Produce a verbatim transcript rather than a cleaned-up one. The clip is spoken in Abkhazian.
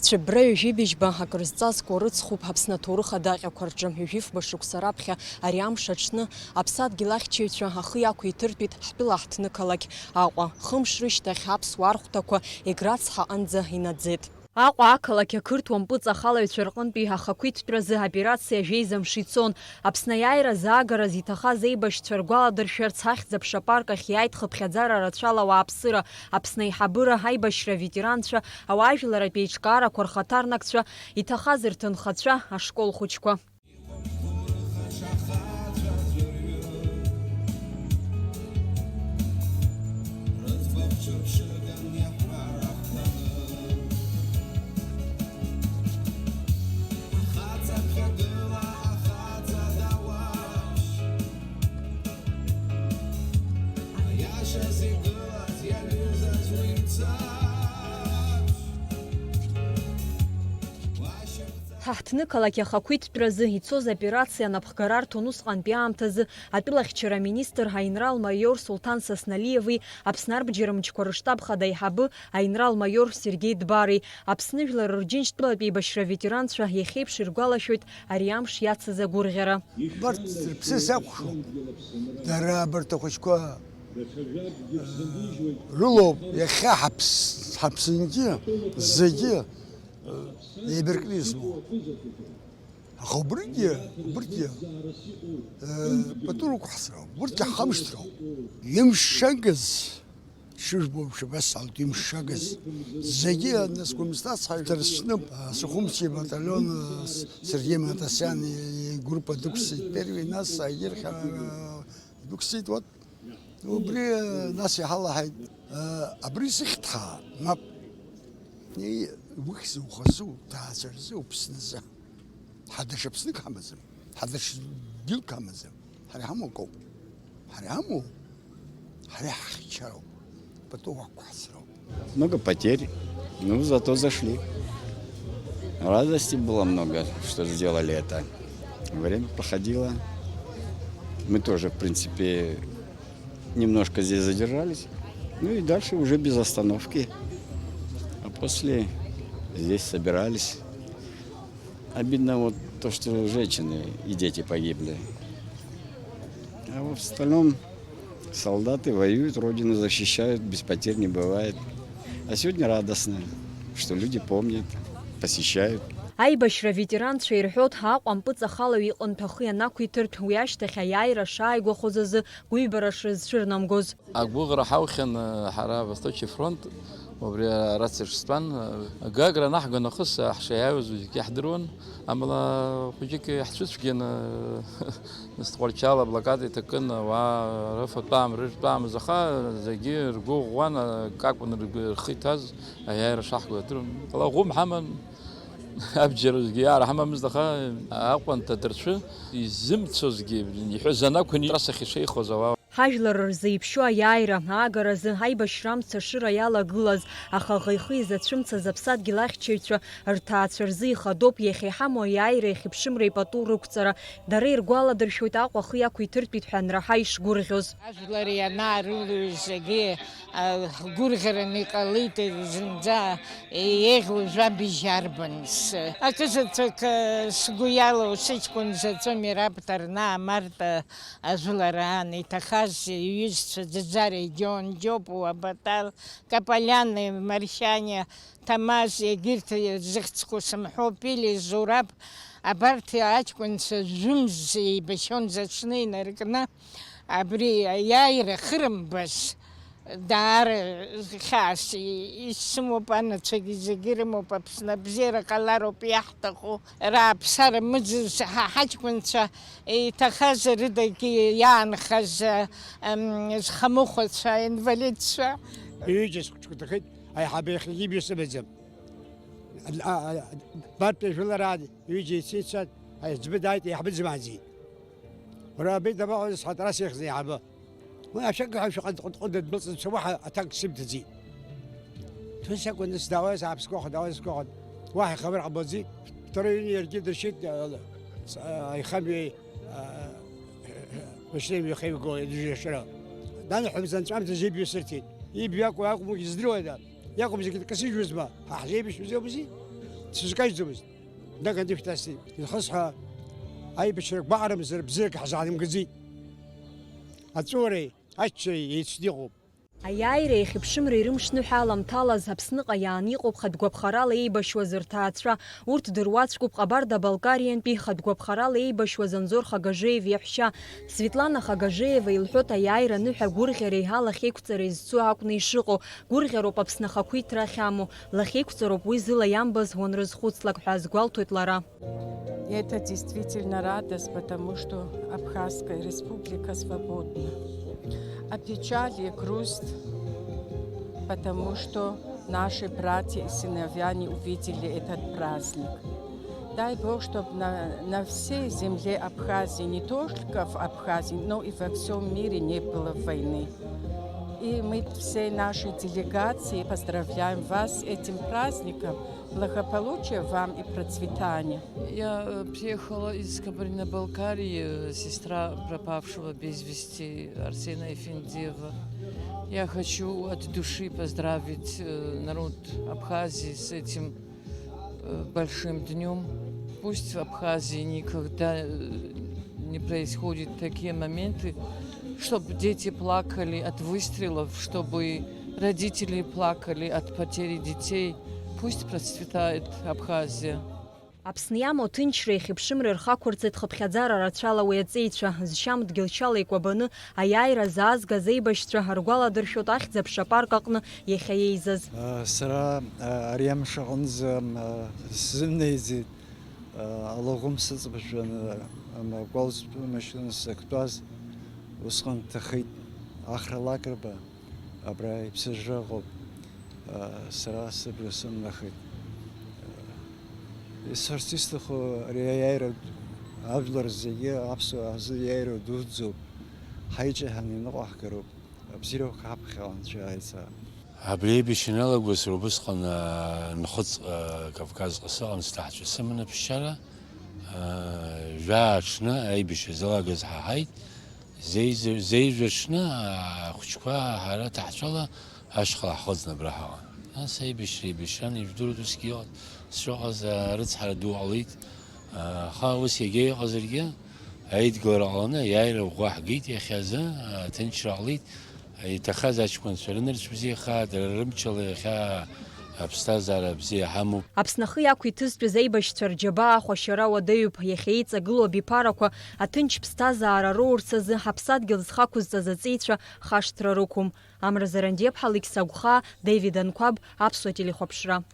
Цәыббра ҩажәи быжьба акрызҵазкуа рыцхуп Аԥсны аҭоурых адаҟьақәа рҿы. Ҩажәифба шықәса раԥхьа ари амш аҽны аԥсадгьыл ахьчаҩцәа ахы иақәиҭыртәит ҳтәыла ҳҭнықалақь Аҟәа. Хымш рышьҭахь аԥсуаа рхәҭақәа Егры ацҳаҟынӡа инаӡеит. Аҟәа ақалақь ақырҭуа мпыҵахалаҩцәа рҟынтәи ахақәиҭтәразы аоперациа жәеиза мшы ицон. Аԥсны аиааира азаагараз иҭахаз аибашьцәа ргәаладыршәарц, Ахьӡ-аԥша апарк ахь иааит хыԥхьаӡара рацәала ауааԥсыра, Аԥсны аиҳабыра, аибашьра аветеранцәа, ауаажәларратә еиҿкаарақәа рхаҭарнакцәа, иҭахаз рҭынхацәа, ашкол хәыҷқәа. Ҳа ҳҭнықалақь ахақәиҭтәразы ицоз аоперациа анапхгара арҭон усҟантәи аамҭазы атәылахьчара аминистр аинрал-маиор Сулҭан Сасналиеви, Аԥсны арбџьармчқәа рыштаб хада аиҳабы аинрал-маиор Сергеи Дбари. Аԥсны Жәлар Рџьынџьтәылатә еибашьра аветеранцәа иахьеиԥш иргәалашәоит ари амш иацыз агәырӷьара. Абарҭ рыԥсы сакәхшоуп. Дара абарҭ ахәыҷқәа, э, рылоуп иахьа ҳаԥс-, ҳаԥсынгьы зегьы, э, еибаркны измоу. Аха убригьы, убырҭгьы, э, пату рықәҳҵароуп, убырҭгьы ҳхамышҭроуп. Имшагаз, шыжәбо мшәы абас ҳалҭ имшагаз. Зегьы, нас, Гәымсҭа ацҳа иҭарсны, а, Сухумчи батальон, а, С-, Сергеи Матасиан и-, игруппа дықәсит, первый, нас, а, ирхьа, а, дықәсит, вот. Убри, а, нас иҳалаҳаит, а, абри сыхьҭҳаа, мап. И, ухьзу, ухазу, ҭаацәарзу, Аԥснызы. Ҳа даҽа Аԥснык ҳамаӡам, ҳа даҽа дгьылк ҳамаӡам. Ҳара иҳамоу акоуп. Ҳара иҳамоу, ҳара иаҳхьчароуп, пату уақәҳҵароуп. Много потерь, ну, зато зашли. Радости было много, что сделали это. Время проходило. Мы тоже, в принципе, немножко здесь задержались. Ну и дальше уже без остановки. А после здесь собирались. Обидно вот то, что женщины и дети погибли. А в остальном солдаты воюют, родину защищают, без потерь не бывает. А сегодня радостно, что люди помнят, посещают. Аибашьра аветеранцәа ирҳәоит, Аҟәа ампыҵахалаҩ иҟынтә ахы ианақәиҭыртә, уи ашьҭахь аиааира шааигәахоз азы гәыҩбара шрызцәырнамгоз. Агәыӷра ҳаухьан, ҳара Восточный фронт, убри арацәа штәан, Гагра анаҳга нахыс ҳшаиааиуаз зегьы ҳдыруан, амала хәыҷык иаҳцәыцәгьаны, нас Тҟәарчал аблокада иҭакын, ауаа рыфатәаам, рыжәтәаамыз, аха зегьы ргәы ӷәӷәан, акакәын ргәы, рхы иҭаз, аиааира шаҳго адыруан. Ала ӷәым ҳаман, абџьар зегьы иаара ҳамамызт, аха Аҟәа анҭадырцәы изымцозгьы, иҳәаз анакәын, иҿасахь ишеихоз ауаа. Ҳажәлар рзы иԥшьоу аиааира аагаразы аибашьра амца ашыра иалагылаз, аха аӷа ихы изацәымцаз аԥсадгьыл ахьчаҩцәа рҭаацәа рзы ихадоуп иахьа иҳамоу аиааира иахьыԥшымра ипату рықәҵара. Дара иргәаладыршәоит Аҟәа ахы иақәиҭыртәит ҳәа анраҳа ишгәырӷьоз. Ажәлар ианаарылҩыз зегьы, а, гәырӷьараны иҟалеит, зынӡа еиӷьу жәабжь арбан. С-, акызаҵәык, а, сгәы иалоу сыҷкәын заҵәы Мераб Ҭарнаа Марта ажәлар аан иҭахаз иҩызцәа Ӡаӡариа Џьон, Џьопуа Батал, Каполиани Мархьаниа, Ҭамаз, егьырҭ зыхьӡқәа сымҳәо, Пили, Зураб, абарҭ аҷкәынцәа жәымз еибашьон зыҽны инаркны, абри аиааира ахьырымбаз. Даара хьаас исымоуп, анацәагьы зегьы ирымоуп, Аԥсны абзиара ҟалароуп иаҳҭаху. Рааԥсара мыӡыз ҳа ҳаҷкәынцәа иҭахаз рыдагьы иаанхаз, м, зхамыхәацәа, инвалидцәа. Ҩыџьа схәыҷқәа ҭахеит, аиҳабы иахьагьы ибжьы сымаӡам. Бартәи ажәылараан ҩыџьа ицеицәан, аиҳабы дааит, аиҳабы ӡмааӡеит. Уара абри дабаҟаз, сҳәеит, ара сеихьӡ аиҳабы. Уи ашәақь ҳәа шәаҟа дҟәыдҟәыда ддәылҵын, ца уаҳа аҭак сымҭаӡеит. Ҭәыс акәын, нас даауаз ааԥсгәахәын, даауаз ааԥсгәахәын. Уаҳа ихабар ҟамлаӡеит. Второй июня иаргьы дыршьит, э, с-, э, аихамҩеи, э, машьынеи ҩахеивгауа ирыжьашьара. Данаҳәа бзанҵәамҭа зеибҩасырҭеит. Ибҩакәу акәму издыруада? Иакәым зегьы дкасыжьуазма? Ҳа ҳзеибашьуазеи? Сызкажьӡомызт. Дагадышәҭасит, илхысҳәа аибашьра гәаҟрамзар бзиак ҳзаанамгаӡеит. Аҵәуареи аччареи еицны иҟоуп. Аиааира еихьыԥшымра ирымшныҳәа аламҭалаз Аԥсныҟа иааны иҟоуп хатә гәаԥхарала еибашьуаз рҭаацәа. Урҭ дыруаӡәкуп Ҟабарда-Балкариантәи хатә гәаԥхарала еибашьуаз Анзор Хагажеев иаҳәшьа. Светлана Хагажеева илҳәоит, аиааира аныҳәа гәырӷьареи алахьеиқәҵареи зцу акәны ишыҟоу. Гәырӷьароуп Аԥсны ахақәиҭра ахьамоу. Лахьеиқәҵароуп уи зыла иамбаз уанрызхәыцлак ҳәа азгәалҭоит лара. И это действительно радость, потому что Абхазская республика свободна. А печаль и грусть, потому что наши братья и сыновья не увидели этот праздник. Дай Бог, чтоб на, на всей земле Абхазии, не только в Абхазии, но и во всём мире не было войны. И мы всей нашей делегацией поздравляем вас с этим праздником. Благополучия вам и процветания. Я, э, приехала из Кабардино-Балкарии, э, сестра пропавшего без вести Арсена Эфендиева. Я хочу от души поздравить, э, народ Абхазии с этим, э, большим днём. Пусть в Абхазии никогда, э, не происходят такие моменты, чтобы дети плакали от выстрелов, чтобы родители плакали от потери детей. Пусть процветает Абхазия. Аԥсны иамоу аҭынчреи ахьыԥшымреи рхақәырҵеит хыԥхьаӡара рацәала уи аҵеицәа. Зшьам дгьылшьала икәабаны аиааира заазгаз аибашьцәа ргәаладыршәоит ахьӡ-аԥша апарк аҟны иахьа еизаз. Сара, а, ари амш аҟынӡа, а, сзымнеиӡеит, а, алаӷәым сыҵԥжәан, а, ам-, агәалҵтәы машьына сзықәтәаз усҟан дҭахеит Ахра Лакрба. Абра иԥсыжра ыҟоуп. Сара сыбла сымнахит. Исҳәарц исҭаху, ари аиааира, ажәлар зегьы аԥсуаа рзы иааира дуӡӡоуп. Ҳаиҿаҳаны иныҟәаҳгароуп. Абзиарақәа ҳаԥхьаҟа Анцәа иааиҵаа. Абри аибашьра ианалагоз сара убысҟан, а, Нхыҵ, а, Кавказҟа сыҟан, сҭаацәа сыманы ԥсшьара, а, жәаа аҽны аибашьра залагаз ҳаҳаит. Зеиза-, зеижә аҽны, а, ахәыҷқәа ҳара ҭаацәала ашьхала ҳхыҵны абра ҳаҟан. Нас аибашьра еибашьран, ижәдыруеит усгьы иҟаз, сшыҟаз, а, рыцҳара ду ҟалеит. А, аха ус егьа иҟазаргьы, аидгылара ҟаланы, аиааира ӷәӷәа ҳгеит иахьазы, а, аҭынчра ҟалеит. Иҭахаз аҷкәынцәа рынырцә бзиахааит, дара рымчала иахьа аԥсҭазаара бзиа ҳамоуп. Аԥсны ахы иақәиҭызтәыз аибашьцәа рџьабаа ахәашьара уадаҩуп. Иахьа еиҵагылоу абиԥарақәа аҭынч ԥсҭазаара роурц азы ҳаԥсадгьыл зхақәызҵаз аҵеицәа хашҭра рықәым. Амра Зарандиаԥҳа, Алықьса Агәхаа, Даvid Анқәаб, Аԥсуа телехәаԥшра.